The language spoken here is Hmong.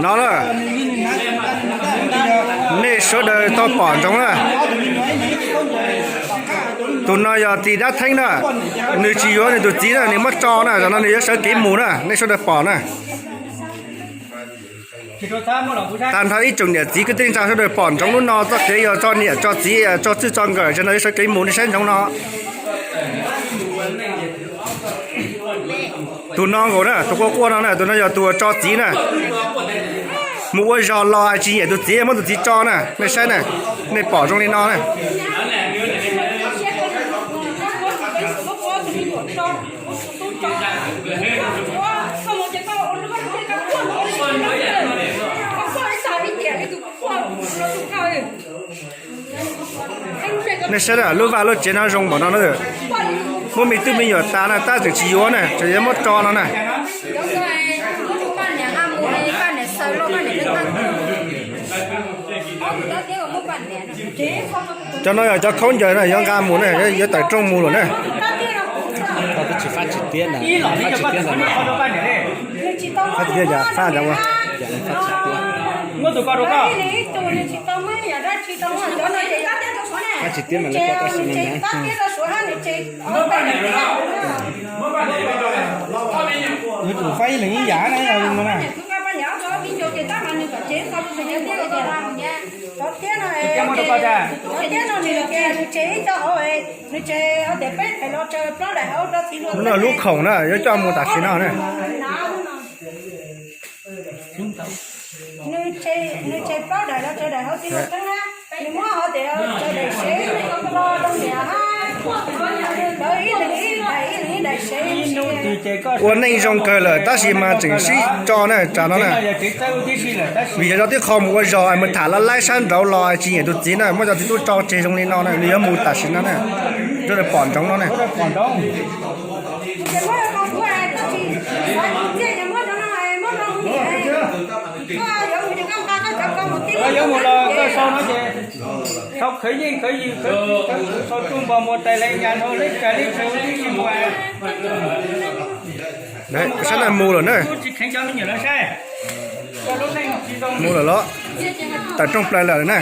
No na, nej sawv daws tau pom ntsoov na. Tus no yog txiv dab theeb na, nws tsis yuav nws tus txiv na, nws muab tso na, tam no nws yuav sawv kev mus na, nej sawv daws pom na. Tag nrho ib tsoom niam txiv kwv tij neej tsa sawv daws pom ntsoov lub no, txoj kev yog tso niam tso txiv tso txij tso nkawm, tam no yuav sawv kev mus, nej saib ntsoov no. Tus no nkaus na, tus quaj quaj no na, tus no yog tus tso txiv na. Mus ua zog los tsis nyiam tus txiv, muab tus txiv tso na, nej saib na, nej pom zoo li no na. Nej saib lub vaj lub tsev no zoo npaum no na. Muaj me tub me nyuam tas na, tab tseem tsis yuav na, tseem yuav muab tso no na. Cov no yog cov khaub ncaws na, yuav nqa mus na, yuav tawm rooj mus lawm na. Fab tsis tiab na, fab tsis tiab na. Fab tsis tiab, fab cov ua. Fab tsis tiab mas lawv tab sis na. Yuav tsum faib ib leeg ib yam na, yog li no na. Lub no lub khoom na, yuav coj mus tam sim no na. Ua neej zoo kawg lawm tab sis mas tseem sib tso na, tsam no na. Vim yog cov tib qho mus ua zog mus tham laj laib sab nraud los tsis nyiam tus txiv na, muab cov txiv tub tso tseg zoo li no na, nws yuav mus tam sim no na. Sawv daws pom ntsoov no na. Koj yuav mus los koj sau no ces sau khwv yeej khwv yws khwv, sau rooj npog mus tais leej yas dhau leb rais leb tsuv tib si mus. Saib na, mus lawm na. Mus lawm los tawm rooj plaws lawm na.